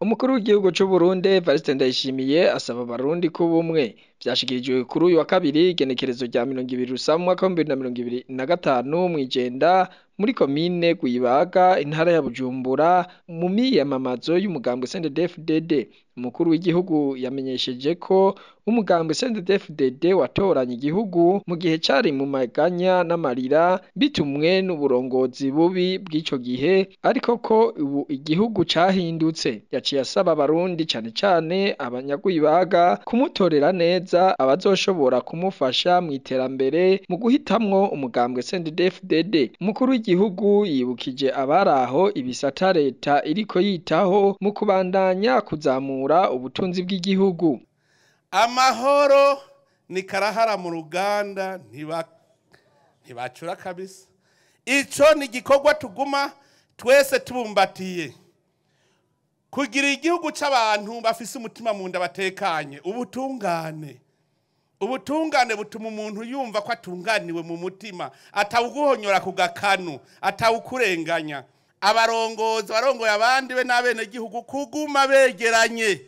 Umukuru w'igihugu c'u Burundi Evariste Ndayishimiye asaba abarundi kuba umwe. Vyashikirijwe kuri uyu wa kabiri igenekerezo rya 20 Rusama umwaka wa 2025 mw'Ijenda muri komine Rwibaga, intara ya Bujumbura, mu miyamamazo y'umugambwe CNDD-FDD. Umukuru w'igihugu yamenyesheje ko umugambwe CNDD-FDD watoranye igihugu mu gihe cari mu maganya n'amarira bitumwe n'uburongozi bubi bw'ico gihe, ariko ko ubu igihugu cahindutse. Yaciye asaba abarundi cane cane abanyagwibaga kumutorera neza abazoshobora kumufasha mw'iterambere mu guhitamwo umugambwe CNDD-FDD. Umukuru w'igihugu yibukije abaraho ibisata leta iriko yitaho mu kubandanya kuzamura ubutunzi bw'igihugu. Amahoro ni karahara mu ruganda, ntibacura kabisa. Ico ni igikorwa tuguma twese tubumbatiye kugira igihugu c'abantu bafise umutima mu nda batekanye. Ubutungane, ubutungane butuma umuntu yumva ko atunganiwe mu mutima, atawuguhonyora ku gakanu, atawukurenganya. Abarongozi barongoye abandi be n'abene gihugu kuguma begeranye,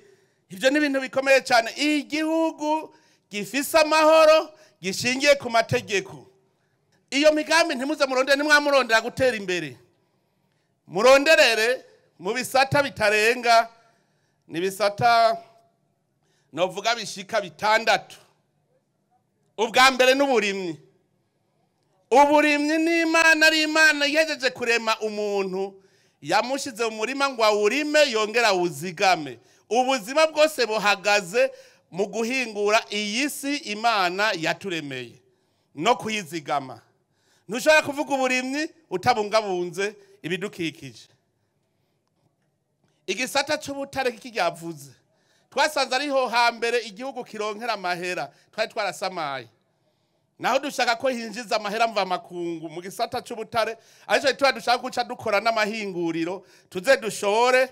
ivyo ni ibintu bikomeye cyane. Igihugu gifise amahoro gishingiye ku mategeko. Iyo migambi ntimuze murondere, nimwamurondera gutera imbere, muronderere mu bisata bitarenga, ni bisata novuga bishika bitandatu. Ubwa mbere n'uburimyi. Uburimyi ni Imana, ari Imana ihejeje kurema umuntu, yamushize mu murima ngo awurime yongera awuzigame. Ubuzima bwose buhagaze mu guhingura iyi si Imana yaturemeye no kuyizigama. Ntushobora kuvuga uburimyi utabungabunze ibidukikije. Igisata c'ubutare kikiryavuze, twasanze ariho hambere igihugu kironkera amahera, twari twarasamaye. Naho dushaka ko hinjiza amahera mva makungu mu gisata c'ubutare, ariko tuba dushaka guca dukora n'amahinguriro tuze dushore.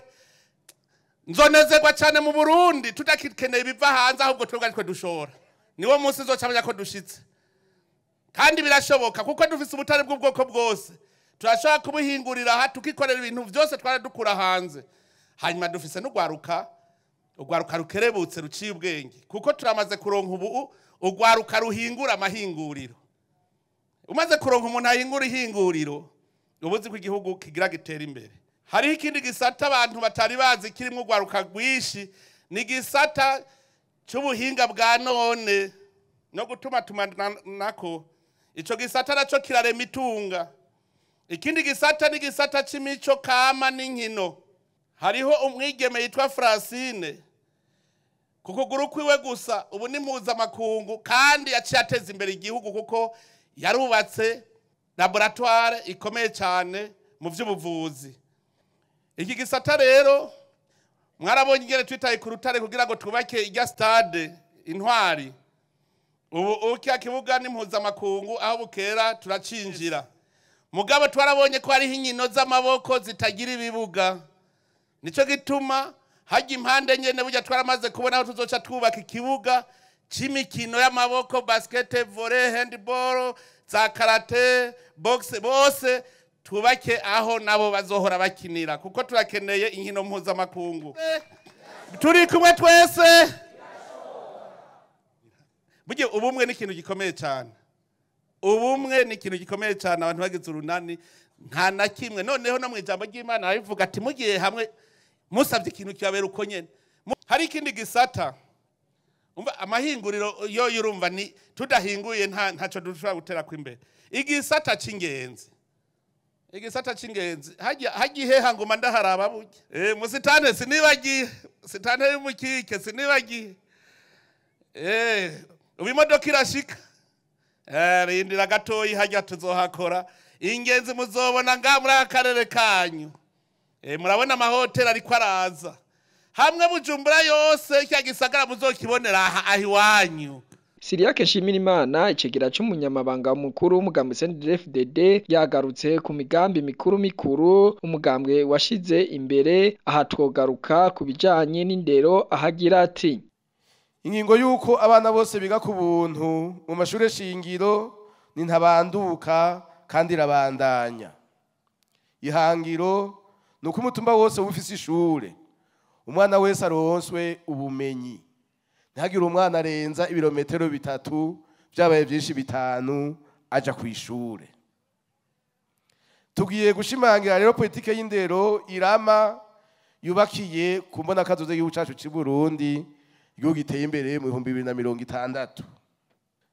Nzonezerwa cyane mu Burundi tudakeneye ibiva hanze, ahubwo twebwe aritwe dushora. Niwo munsi nzocamenya ko dushitse, kandi birashoboka kuko dufise ubutare bw'ubwoko bwose, turashobora kubuhingurira aha tukikorera ibintu byose twaradukura hanze. Hanyuma dufise n'ugwaruka, ugwaruka rukerebutse ruciye ubwenge, kuko turamaze kuronka ubu ugwaruka ruhingura amahinguriro. Umaze kuronka umuntu ahingura ihinguriro, ubuzi ko igihugu kigira gitera imbere. Hariho ikindi gisata abantu batari bazi kirimo ugwaruka rwinshi, ni gisata c'ubuhinga bwa none no gutuma tumanako. Ico gisata naco kirarema itunga. Ikindi gisata ni gisata c'imico kama n'inkino. Hariho umwigeme yitwa Francine, ku kuguru kwiwe gusa ubu ni mpuzamakungu, kandi yaciye ateza imbere igihugu kuko yarubatse laboratoire ikomeye cyane mu vy'ubuvuzi. Iki gisata rero mwarabonye ingene twitaye ku rutare kugira ngo twubake irya stade Intwari. Ubu kya kibuga ni mpuzamakungu, aho bukera turacinjira. Mugabo twarabonye ko hariho inkino z'amaboko zitagira ibibuga. Nico gituma hajya impande nyene burya twaramaze kubona aho tuzoca twubaka ikibuga c'imikino y'amaboko, basket, volley, handball, za karate, boxe, bose twubake aho nabo bazohora bakinira, kuko turakeneye inkino mpuzamakungu. Turi kumwe twese. Burya ubumwe ni ikintu gikomeye cyane. Ubumwe ni ikintu gikomeye cyane, abantu bagize urunani nta na kimwe. Noneho no mu ijambo ry'Imana arabivuga ati mugiye hamwe musabye ikintu kibabera uko nyene. Hari ikindi gisata, umva amahinguriro yo yurumva ni tudahinguye ntaco dushobora gutera kw'imbere. Igisata c'ingenzi, igisata c'ingenzi hajya ngoma ndaharaba burya. Musitane sinibagiye, sitane y'umukike sinibagiye. Ubu imodoka irashika, rindira gatoyi hajya tuzohakora. Ingenzi muzobona nga muri akarere kanyu. Murabona amahoteli ariko araza hamwe Bujumbura yose, cya gisagara muzokibonera aha iwanyu. Siriyake Nshimirimana, icegera c'umunyamabanga mukuru w'umugambwe CNDD-FDD, yagarutse ku migambi mikuru mikuru umugambwe washize imbere. Aha twogaruka ku bijanye n'indero, ahagira ati ingingo y'uko abana bose biga ku buntu mu mashure shingiro ni ntabanduka kandi irabandanya. Ihangiro nuko umutumba wose ufise ishure, Umwana wese aronswe ubumenyi, ntihagire umwana arenza ibirometero 3 byabaye byinshi 5 aja ku ishure. Tugiye gushimangira rero politike y'indero irama yubakiye ku mbona kazoza y'igihugu cacu cy'u Burundi, igihugu giteye imbere mu 2060.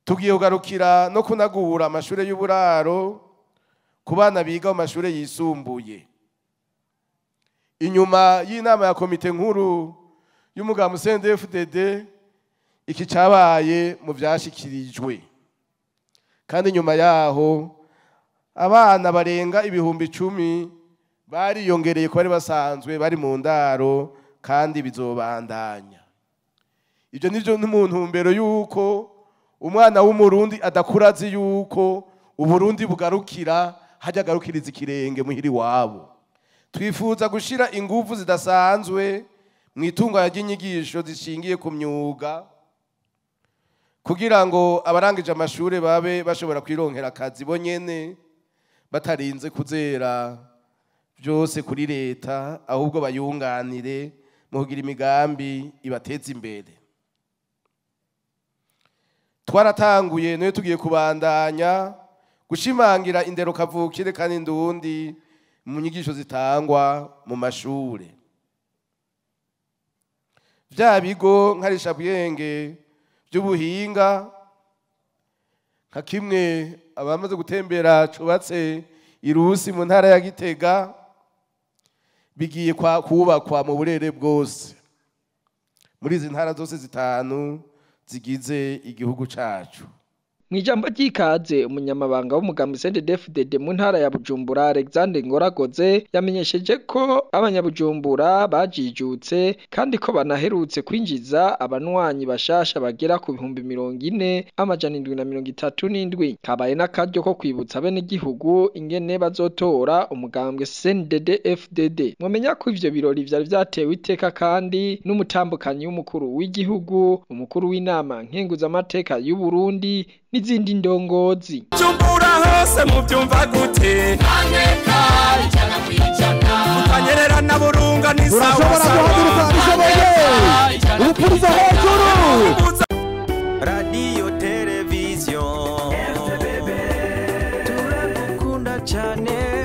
Tugiye kugarukira no kunagura amashure y'uburaro ku bana biga mu mashure yisumbuye. Inyuma y'inama ya komite nkuru y'umugabo CNDD-FDD, iki cabaye mu vyashikirijwe, kandi nyuma yaho abana barenga 10,000 bariyongereye ko bari basanzwe bari mu ndaro, kandi bizobandanya. Ibyo nivyo n'umuntu yuko umwana w'umurundi adakura azi yuko Uburundi bugarukira hajya agarukiriza ikirenge muhiri wabo. Twifuza gushira ingufu zidasanzwe mu itunganya ry'inyigisho zishingiye ku myuga, kugira ngo abarangije amashure babe bashobora kwironkera akazi bonyene batarinze kuzera byose kuri leta, ahubwo bayunganire mu kugira imigambi ibateza imbere. Twaratanguye niyo tugiye kubandanya gushimangira indero kavukire kandi ndundi mu nyigisho zitangwa mu mashure. Vya bigo nkarishabwenge by'ubuhinga nka kimwe abamaze gutembera cubatse irusi mu ntara ya Gitega, bigiye kubakwa mu burere bwose muri izi ntara zose 5 zigize igihugu cacu. Mwijambo ry'ikaze, umunyamabanga w'umugambi CNDD-FDD mu ntara ya Bujumbura Alexander Ngoragoze yamenyesheje ko abanyabujumbura bajijutse kandi ko banaherutse kwinjiza abanwanyi bashasha bagera ku 40,737. Kabaye n'akaryo ko kwibutsa bene gihugu ingene bazotora umugambwe CNDD-FDD. Mwomenya ko ivyo birori vyari vyatewe iteka kandi n'umutambukanyi w'umukuru w'igihugu, umukuru w'inama nkenguzamateka y'u Burundi n'izindi ndongozi. Bujumbura hose muvyumva gute? Aneka 100%. Utanyerera na burunga ni sawa Urashobora sawa. guhaguruka bishoboye, ubupurizo hejuru. Radio television, turagukunda cyane.